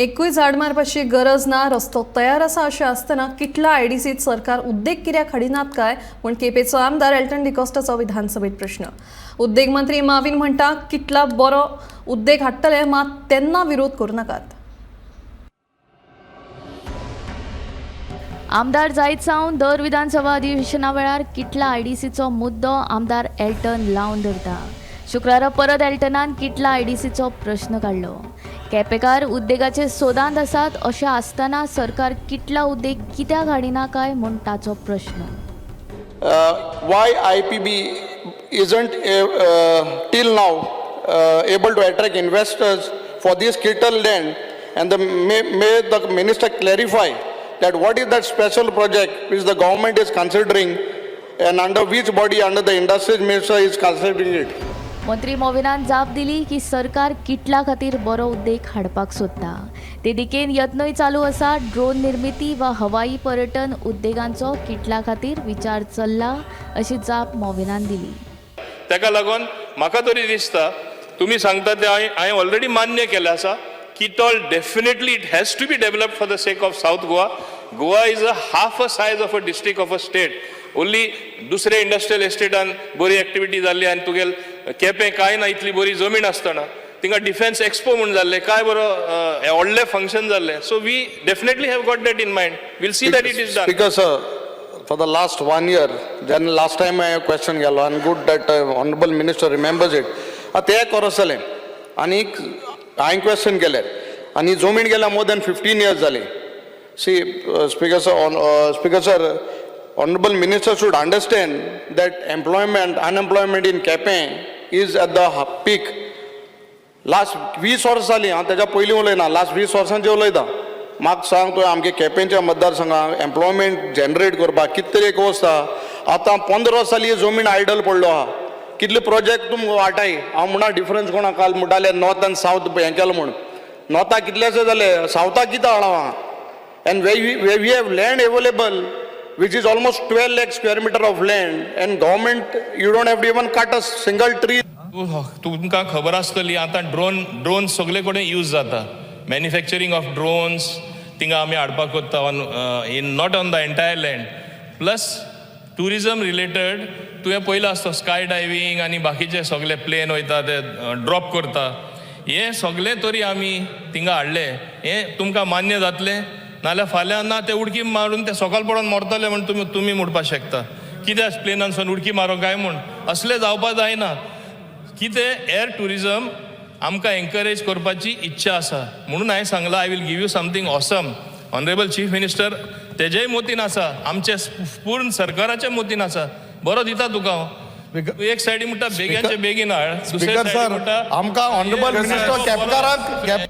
एकूय झाड मारपाची गरज ना, रस्तो तयार आसा अशें आसतना किटला आयडीसीत सरकार उद्देग कित्याक हाडिनात काय म्हूण केपेचो आमदार एल्टन डिकॉस्टाचो विधानसभेत प्रश्न. उद्देग मंत्री माविन म्हणटा किटला बरो उद्देग हाडटले, मात तेन्ना विरोध करूं नाकात. आमदार जायत सावन दर विधानसभा अधिवेशना वेळार किटला आयडीसीचो मुद्दो आमदार एल्टन लावन धरता. शुक्रारा परत एल्टनान किटला आयडीसीचो प्रश्न काडलो. केपेकार उद्देगाचे सोदांत आसात अशें आसतना सरकार किटला उद्देग कित्याक हाडिना काय म्हूण ताचो प्रश्न. Why IPB isn't till now able to attract investors for this Kittel land, and may the minister clarify that what is that special project which the government is considering and under which body under the industries minister is considering it. मंत्री मोविनान जाप दिली की सरकार किटला खातीर बरो उद्देग हाडपाक सोदता, ते दिकेन यत्नूय चालू आसा. ड्रोन निर्मिती वा हवाई पर्यटन उद्देगांचो किटला खातीर विचार चल्ला अशी जाप मोविनान दिली. ताका लागून म्हाका तरी दिसता, तुमी सांगता तें हांवें ऑलरेडी मान्य केलें आसा. किटॉल definitely it has to be developed for the sake of South Goa. Goa is a half a size of a district of a state only. दुसरे इंडस्ट्रियल एस्टेटान बरी एक्टिविटी जाल्ली आनी तुगेल केपें कांय ना. इतली बरी जमीन आसतना थिंगा डिफेन्स एक्सपो म्हूण जाल्लें, काय बरो व्हडलें फंक्शन जाल्लें. So we definitely have got that in mind. We'll see that it is done. Speaker sir, for the last one year, then last time I question गेलो and good that honorable minister remembers it. ते एक वर्स जालें आनी हांवें question केलें आनी जमीन गेल्या मोर दॅन 15 इयर्स जाली. See, Speaker sir, honorable minister should understand that employment, unemployment in Quepem is at the peak. Last 20 वर्सां जालीं, हांव तेज्या पयलीं उलयना, लास्ट 20 वर्सांचें उलयता. म्हाका सांग तुवें, आमगे केपेंच्या मतदारसंघाक एम्प्लॉयमेंट जनरेट करपाक कितें तरी एक वस्ता. आतां 15 वर्सां जाली जमीन आयडल पडलो आहा. कितले प्रोजेक्ट तुमकां वाटाय. हांव म्हणा डिफरन्स कोणा काल म्हणटाले नॉर्थ आनी सावथ हें केलां म्हूण. नॉर्थाक कितलेशे जाले, सावथाक कितें हाडा आहा? And where we have land available, which is almost 12 lakh square meter of land, and government, you don't have to even cut a single tree. तुमकां खबर आसतली, आतां ड्रोन सगळे कडेन यूज जाता. मॅन्युफॅक्चरींग ऑफ ड्रोन्स थिंगा आमी हाडपाक कोत्ता on in not on the entire land. Plus tourism related तुवें पयलो आसतो स्काय डायवींग आनी बाकीचे सगळे प्लेन वयता, ते ड्रॉप करता. हे सगळे तरी आमी थिंगा हाडले, हें तुमकां मान्य जातलें? नाल्यार फाल्यां ना ते उडकी मारून ते सोकाल पडोन मरतले म्हूण तुमी म्हणपाक शकता, कित्याक प्लेनानसून उडकी मारूंक काय म्हूण. असलें जावपा जायना. कितें एअर ट्युरिजम आमकां एनकरेज करपाची इच्छा आसा म्हणून हांवें सांगलां, I will give you something awesome. Honourable Chief Minister तेजेय मतीन आसा, आमचे पूर्ण सरकाराच्या मतीन आसा. बरो दिता तुका हांव. तूं एक सायडी म्हणटा बेगीनचे बेगीन हाड, दुसरे स्पीकर सायडी सर, म्हणटा आमकां ऑनरेबल मिनिस्टर केपकाराक